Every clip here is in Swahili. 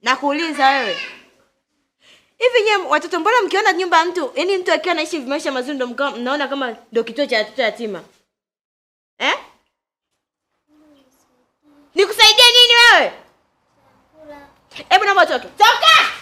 Nakuuliza wewe. Hivi nyewe watoto mbona mkiona nyumba ya mtu, yaani mtu akiwa anaishi maisha mazuri ndo mnaona kama ndo kituo cha watoto yatima? Eh? Nikusaidie nini wewe? Hebu naomba utoke. Toka!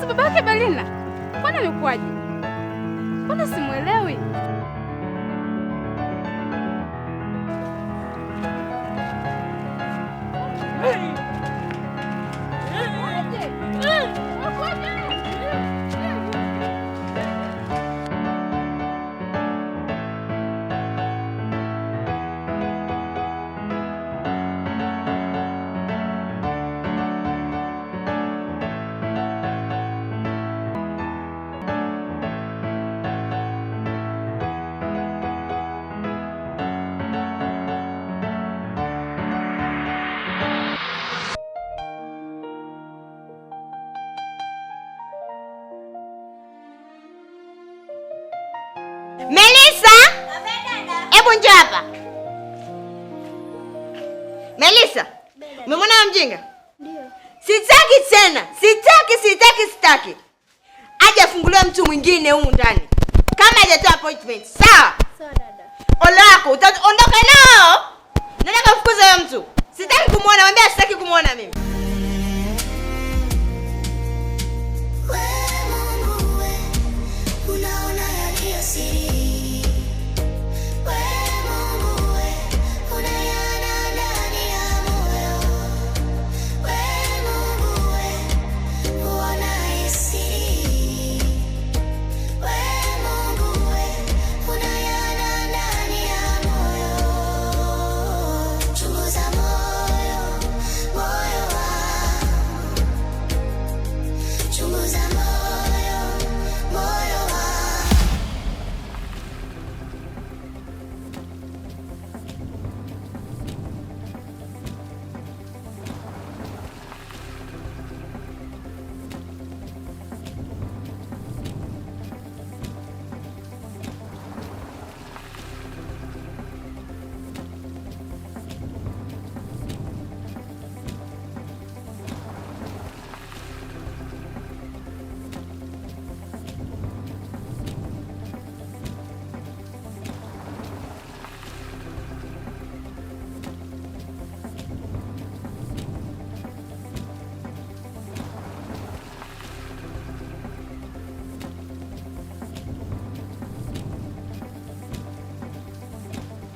Babake Belina, kwani amekuwaje? Mbona simuelewi? Melissa! Hebu njoo hapa. Melissa, umemwona mjinga? Ndio. Sitaki tena. Sitaki, sitaki, sitaki. Aje afunguliwe mtu mwingine humu ndani. Kama hajatoa appointment. Sawa? Sawa dada. Ole wako, utaondoka nao. Nenda kafukuza huyo mtu. Sitaki kumuona, mwambie sitaki kumuona mimi.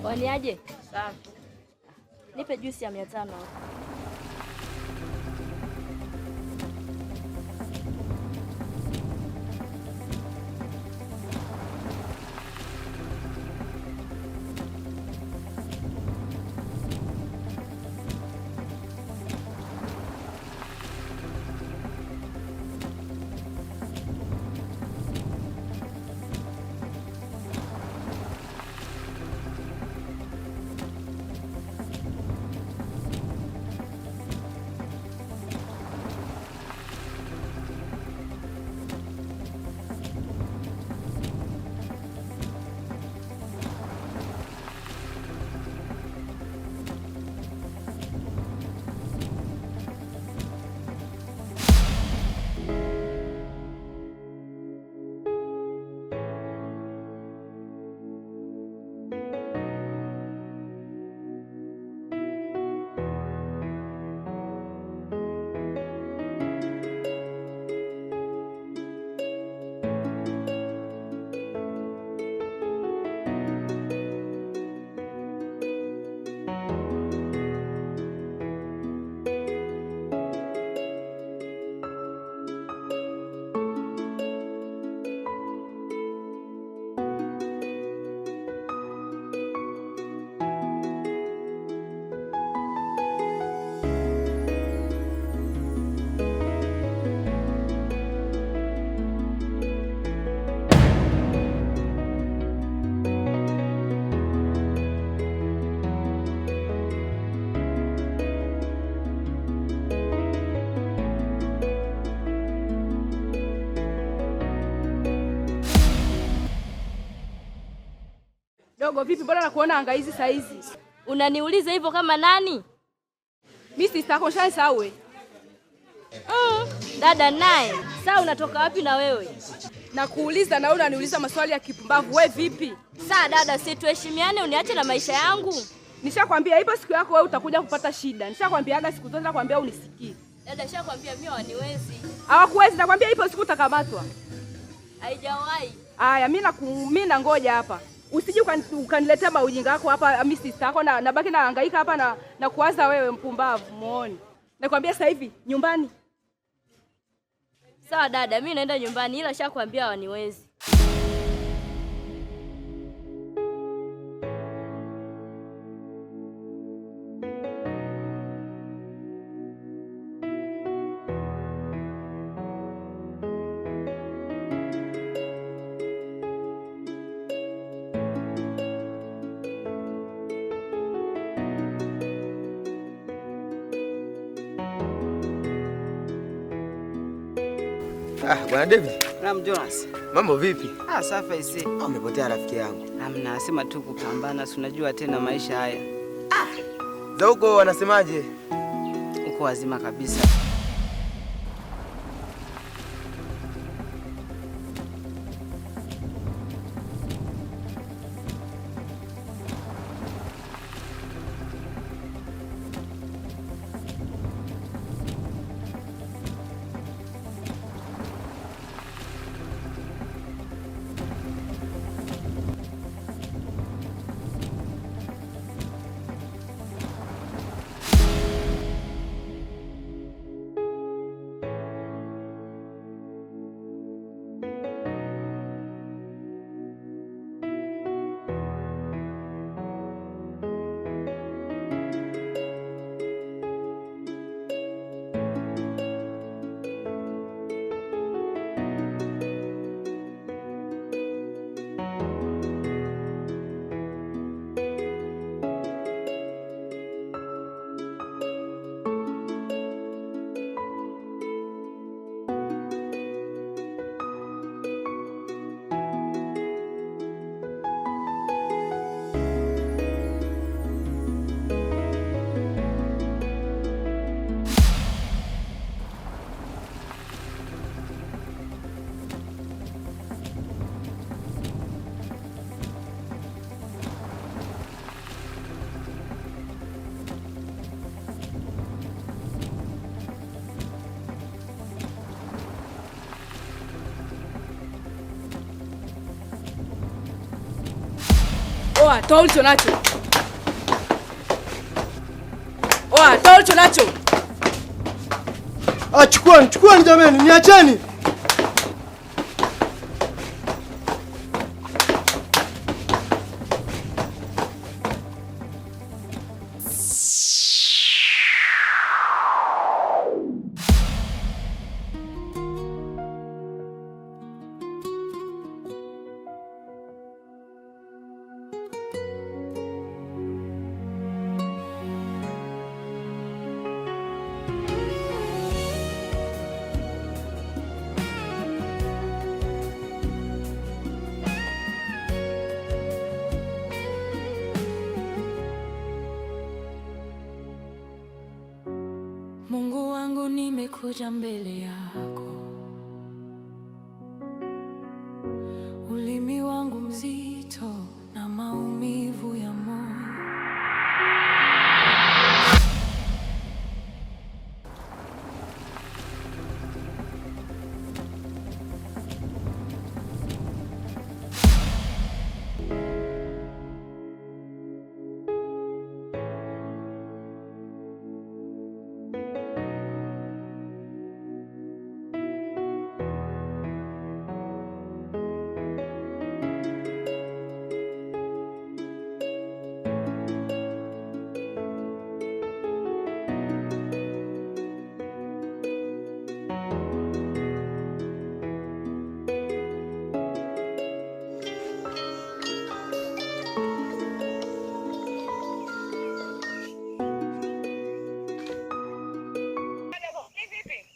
Waniaje? Safi. Nipe juisi ya 500. Mdogo vipi? Mbona nakuona angaizi saa hizi? Unaniuliza hivyo kama nani? Mimi sister yako nishanisahau wewe. Dada naye. Sasa unatoka wapi na wewe? Nakuuliza na wewe unaniuliza maswali ya kipumbavu. Wewe vipi? Sasa dada, si tuheshimiane uniache na maisha yangu. Nishakwambia ipo siku yako wewe utakuja kupata shida. Nishakwambiaga siku zote nakwambia unisikii. Dada, nishakwambia mimi hawaniwezi. Hawakuwezi, nakwambia ipo siku utakamatwa. Haijawahi. Aya, mimi na ngoja hapa. Usije ukaniletea maujinga yako hapa, mimi sister yako na nabaki nahangaika hapa na kuwaza wewe mpumbavu, muone. Nakwambia sasa hivi nyumbani. Sawa dada, mimi naenda nyumbani ila nishakwambia hawaniwezi. Ah, Bwana David. Naam Jonas. Mambo vipi? Ah, safi isi. Ah, umepotea rafiki yangu. Hamna, sema tu kupambana, si unajua tena maisha haya. Ah. Za huko wanasemaje? Uko wazima kabisa. Oa, toa ulicho nacho. Oa, toa ulicho nacho. Ah, chukuani, chukuani jamani, niacheni. Mungu wangu, nimekuja mbele yako, ulimi wangu mzito na maumivu ya moyo.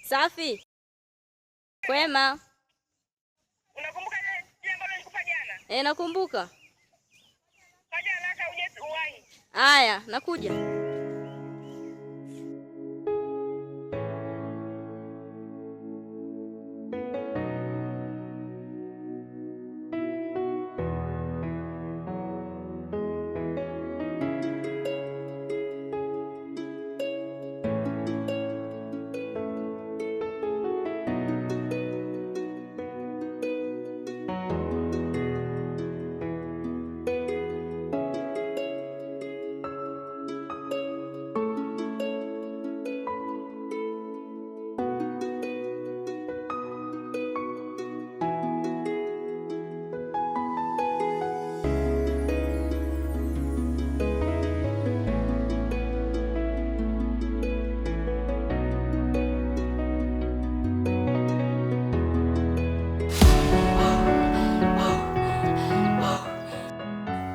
Safi. Kwema. Unakumbuka ile jambo nilikupa jana? Eh, nakumbuka. Haya, nakuja.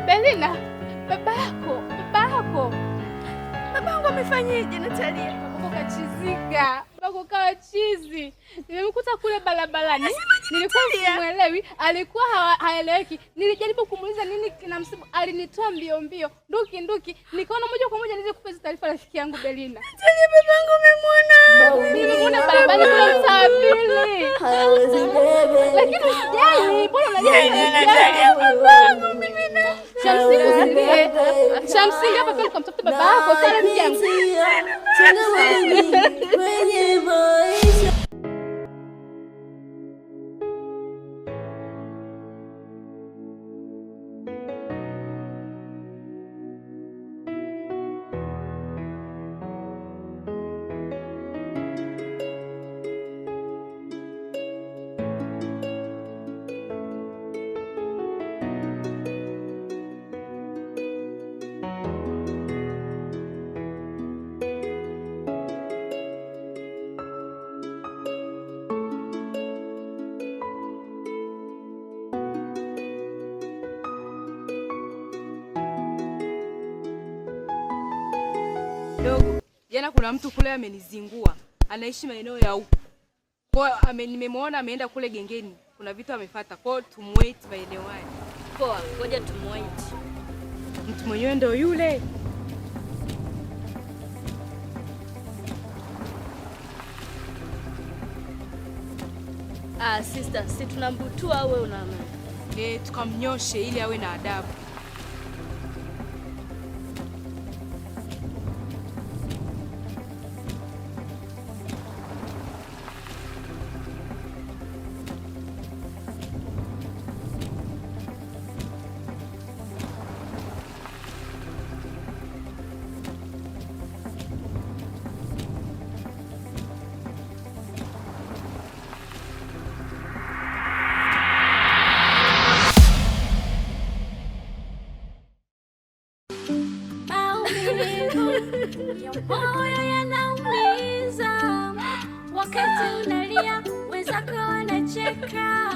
Belina, babako, babako. Babangu amefanyaje Natalia? Babako kachizika. Babako kawa chizi. Nimemkuta kule barabarani. Nilikuwa simuelewi, alikuwa haeleweki. Nilijaribu kumuuliza nini kinamsibu, alinitoa mbio mbio, nduki nduki. Nikaona moja kwa moja nije kupa taarifa rafiki yangu Belina. Natalia, babangu umemwona? Nimemwona barabarani kule mtaa wa pili. Lakini usijali, mbona unalia? Natalia, babangu mimi na Cha msingi usilie. Cha msingi hapa pia ukamtafute baba yako, sawa rafiki yangu? Kwenye maisha. Dogo, jana kuna mtu kule amenizingua. Anaishi maeneo ya huko. Kwa hiyo nimemwona ameenda kule gengeni. Kuna vitu amefuata. Kwa hiyo tumwait maeneo haya. Poa, ngoja tumwait. Mtu mwenyewe ndio yule. Ah, sister, si tunambutua au wewe una amani? Tukamnyoshe ili awe na adabu. Moyo yanaumiza wakati unalia, wenzako wanacheka.